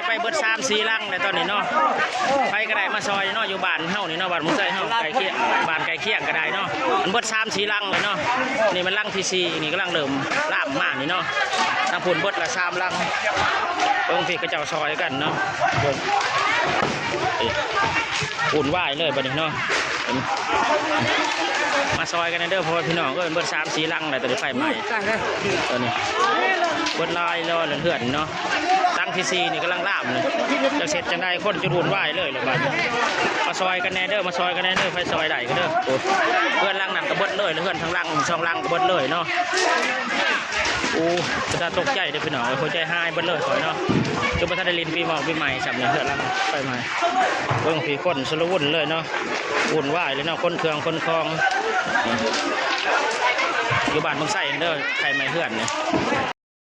ໄປເບິດສາມສີ່ຫຼັງແລ້ວຕອນນີ້ເນາະ. ໃຜກໍໄດ້ມາຊ່ອຍເນາະ ຢູ່ບ້ານເຮົານີ້ເນາະ ບ້ານໝູ່ໄຊເຮົາ ໃກ້ຄຽງ ບ້ານໃກ້ຄຽງກໍໄດ້ເນາະ. ມັນເບິດສາມສີ່ຫຼັງແລ້ວເນາະ. ນີ້ມັນຫຼັງທີສີ່ ນີ້ກຳລັງເລີ່ມລາມມານີ້ເນາະ. ທາງພຸ້ນເບິດລະສາມຫຼັງ. ເບິ່ງພີ້ ເຂົາເຈົ້າຊ່ອຍກັນເນາະ. ເບິ່ງ ເອີ ວຸ່ນວາຍເລີຍບັດນີ້ເນາະ. ມາຊ່ອຍກັນແດ່ເດີ ພໍ່ແມ່ພີ່ນ້ອງເອີຍ. ເບິດສາມສີ່ຫຼັງແລ້ວ ຕອນນີ້ໄຟໄໝ້ ຕອນນີ້ເບິດຫຼາຍແລ້ວເຮືອນເນາະ. ຫຼັງທີສີ່ນີ້ກຳລັງລາມນີ້ ຈະເຮັດຈັ່ງໃດ ຄົນຈົນວຸ່ນວາຍເລີຍລະບາດນີ້. ມາຊ່ອຍກັນແດ່ເດີ ມາຊ່ອຍກັນແດ່ເດີ ໃຜຊ່ອຍໄດ້ກໍເດີ. ໂອ້ ເຮືອນຫຼັງນັ້ນກໍເບິດເລີຍ ແລະເຮືອນທາງຫຼັງສອງຫຼັງກໍເບິດເລີຍເນາະ. ໂອ້ ເປັນຕາຕົກໃຈເດີພີ່ນ້ອງເອີຍ ຫົວໃຈຫາຍເບິດເລີຍຂ້ອຍເນາະ. ຄືບໍ່ທັນໄດ້ຫຼິ້ນປີໝອກປີໃໝ່ຊ້ຳນີ້ ເຮືອນຫຼັງໄຟໄໝ້. ເບິ່ງພີ້ ຄົນຊຸລະວຸນເລີຍເນາະ ວຸ່ນວາຍເລີຍເນາະ ຂົນເຄື່ອງຂົນຂອງ. ຢູ່ບ້ານເມືອງໄຊເດີ ໄຟໄໝ້ເຮືອນນີ້.